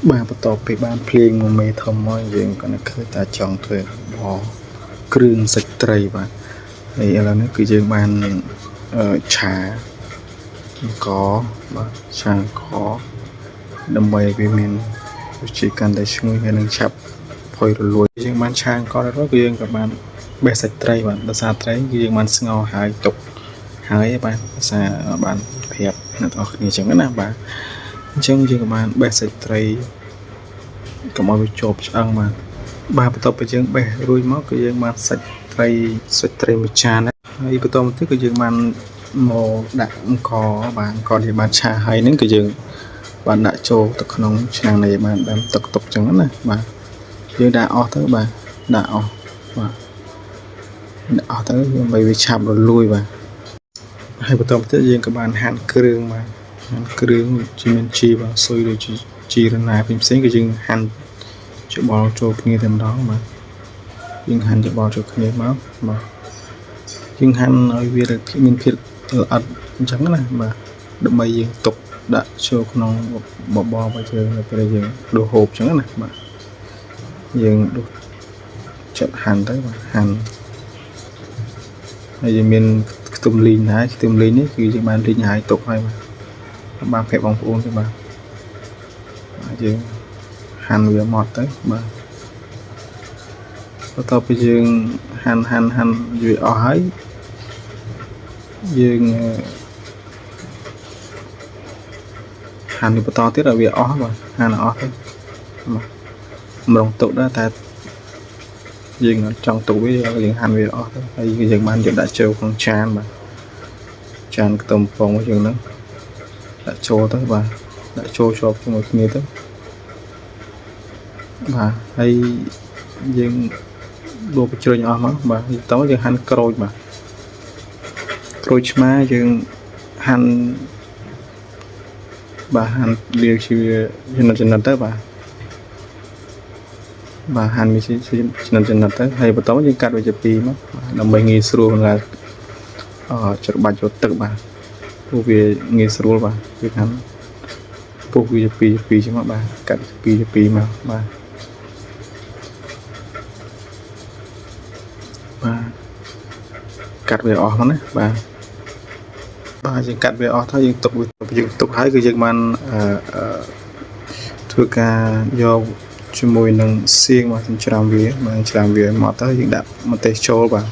បាទបន្ទាប់ពីបានភ្លៀងមួយមេធំមកយើងក៏នឹកឃើញថាចង់ធ្វើបបរគ្រឿងសាច់ត្រីបាទហើយឥឡូវនេះគឺយើងបានអឺឆាអង្ករបាទឆាអង្ករដើម្បីឲ្យវាមានរសជាតិកាន់តែឈ្ងុយហើយនឹងឆាប់ផុយរលួយយើងបានឆាអង្កររួចគឺយើងក៏បានបេះសាច់ត្រីបាទដោយសារត្រីគឺយើងបានស្ងោរហើយទុកហើយបាទដោយសារបានប្រាប់អ្នកទាំងអស់គ្នាអញ្ចឹងណាបាទអញ្ចឹងយើងក៏បានបេះសាច់ត្រី កុំឲ្យវាជាប់ឆ្អឹងបាទបាទបន្ទាប់ពីយើងបេះរួចមកគឺយើងបានសាច់ត្រីសាច់ត្រីមួយចានហើយបន្តមកទៀតគឺយើងបានមកដាក់អង្ករបាទអង្ករដែលបានឆាហើយហ្នឹងគឺយើងបានដាក់ចូលទៅក្នុងឆ្នាំងនៃបានដាំទឹកទុកចឹងណាបាទយើងដាក់អស់ទៅបាទដាក់អស់បាទដាក់អស់ទៅដើម្បីវាឆាប់រលួយបាទហើយបន្តមកទៀតយើងក៏បានហាន់គ្រឿងបាទហាន់គ្រឿងជាមានជីបាទស៊ុយដូចជាជីរណាផ្សេងៗគឺយើងហាន់ ច្បល់ចូលគ្នាតែម្ដងបាទយើងហាន់ច្បល់ចូលគ្នាមកបាទយើងហាន់ឲ្យវាមានភាពល្អិតអញ្ចឹងណាបាទដើម្បីយើងទុកដាក់ចូលក្នុងបបររបស់យើងនៅពេលយើងដួសហូបអញ្ចឹងណាបាទយើងដួសចិត្តហាន់ទៅបាទហាន់ហើយយើងមានខ្ទឹមលីងដែរខ្ទឹមលីងនេះគឺយើងបានលីងហើយទុកហើយបាទបានប្រាប់បងប្អូនទេបាទបាទយើងហាន់វាមកទៅបាទបន្ទាប់ពីយើងហាន់ហាន់ហាន់វាអស់ហើយយើងហាន់វាបន្តទៀតឲ្យវាអស់បាទហាន់អស់ទៅបាទម្រងទុកដែរតែយើងអត់ចង់ទុកវាយើងហាន់វាអស់ទៅហើយយើងបានយកដាក់ចូលក្នុងចានបាទចានខ្ទឹមពងរបស់យើងហ្នឹងដាក់ចូលទៅបាទដាក់ចូលជាប់ជាមួយគ្នាទៅបាទហើយយើងដួសបញ្ជ្រុញអស់មកបាទតោះយើងហាន់ក្រូចបាទក្រូចឆ្មាយើងហាន់បាទហាន់លាវជាចំណិតចំណិតទៅបាទបាទហាន់វាជាចំណិតចំណិតទៅហើយបន្តមកយើងកាត់វាជាពីរមកបាទដើម្បីងាយស្រួលក្នុងការអច្របាច់ចូលទឹកបាទព្រោះវាងាយស្រួលបាទយើងហាន់ពុះវាជាពីរពីរចឹងមកបាទកាត់ពីរជាពីរមកបាទបាទកាត់វាអស់មកណាបាទបាទយើងកាត់វាអស់ទៅយើងទុកវាយើងទុកហើយគឺយើងបានអឺធ្វើការយកជាមួយនឹងសៀងមកចិញ្ច្រាំវាបាទចិញ្ច្រាំវាមកទៅយើងដាក់ម្ទេសចូលបាទ។